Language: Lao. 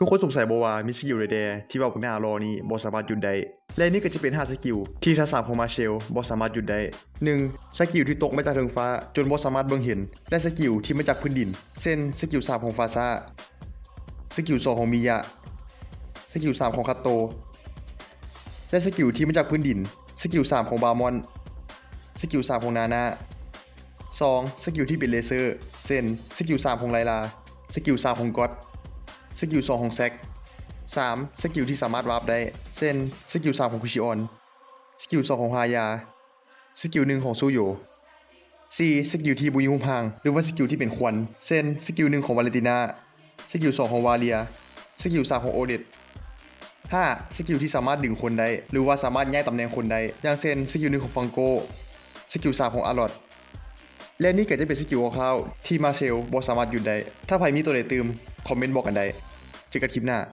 ທຸກຄົນສົງໄສບໍ່ວ່າມີສະກິວໃດແດ່ທີ່ວ່າບັກໜ້າຫຼໍ່ນີ້ບໍ່ສາມາດຢຸດໄດ້? ແລະນີ້ກໍຈະເປັນຫ້າສະກິວທີ່ທ່າສາມຂອງມາເຊວບໍ່ສາມາດຢຸດໄດ້. ໜຶ່ງ ສະກິວທີ່ຕົກມາຈາກເທິງຟ້າຈົນບໍ່ສາມາດເບິ່ງເຫັນ ແລະສະກິວທີ່ມາຈາກພື້ນດິນ ເຊັ່ນ ສະກິວສາມຂອງຟາຊາ, ສະກິວສອງຂອງມິຍະ, ສະກິວສາມຂອງຄັດໂຕ ແລະສະກິວທີ່ມາຈາກພື້ນດິນ ສະກິວສາມຂອງບາມອນ, ສະກິວສາມຂອງນານາ. ສອງ ສະກິວທີ່ເປັນເລເຊີ ເຊັ່ນ ສະກິວສາມຂອງໄລລາ, ສະກິວສາມຂອງກັອດ, ສະກິວສອງຂອງແຊັກ. ສາມ ສະກິວທີ່ສາມາດວາບໄດ້ ເຊັ່ນ ສະກິວສາມຂອງຄຸຊິອອນ, ສະກິວສອງຂອງຮາຢາ, ສະກິວໜຶ່ງຂອງຊູໂຢ. ສີ່ ສະກິວທີ່ບໍ່ມີຮູບຮ່າງ ຫຼືວ່າສະກິວທີ່ເປັນຄວັນ ເຊັ່ນ ສະກິວໜຶ່ງຂອງວາເລນຕິນາ, ສະກິວສອງຂອງວາເລຍ, ສະກິວສາມຂອງໂອເດັດ. ຫ້າ ສະກິວທີ່ສາມາດດຶງຄົນໄດ້ ຫຼືວ່າສາມາດຍ້າຍຕຳແໜ່ງຄົນໄດ້ ຢ່າງເຊັ່ນ ສະກິວໜຶ່ງຂອງຟັງໂກ, ສະກິວສາມຂອງອາລອດ. ແລະນີ້ກໍຈະເປັນສະກິວຄ່າວໆທີ່ມາເຊວບໍ່ສາມາດຢຸດໄດ້. ຖ້າໃຜມີຕົວໃດຕື່ມ ຄອມເມັນບອກກັນໄດ້. ເຈີກັນຄລິບໜ້າ.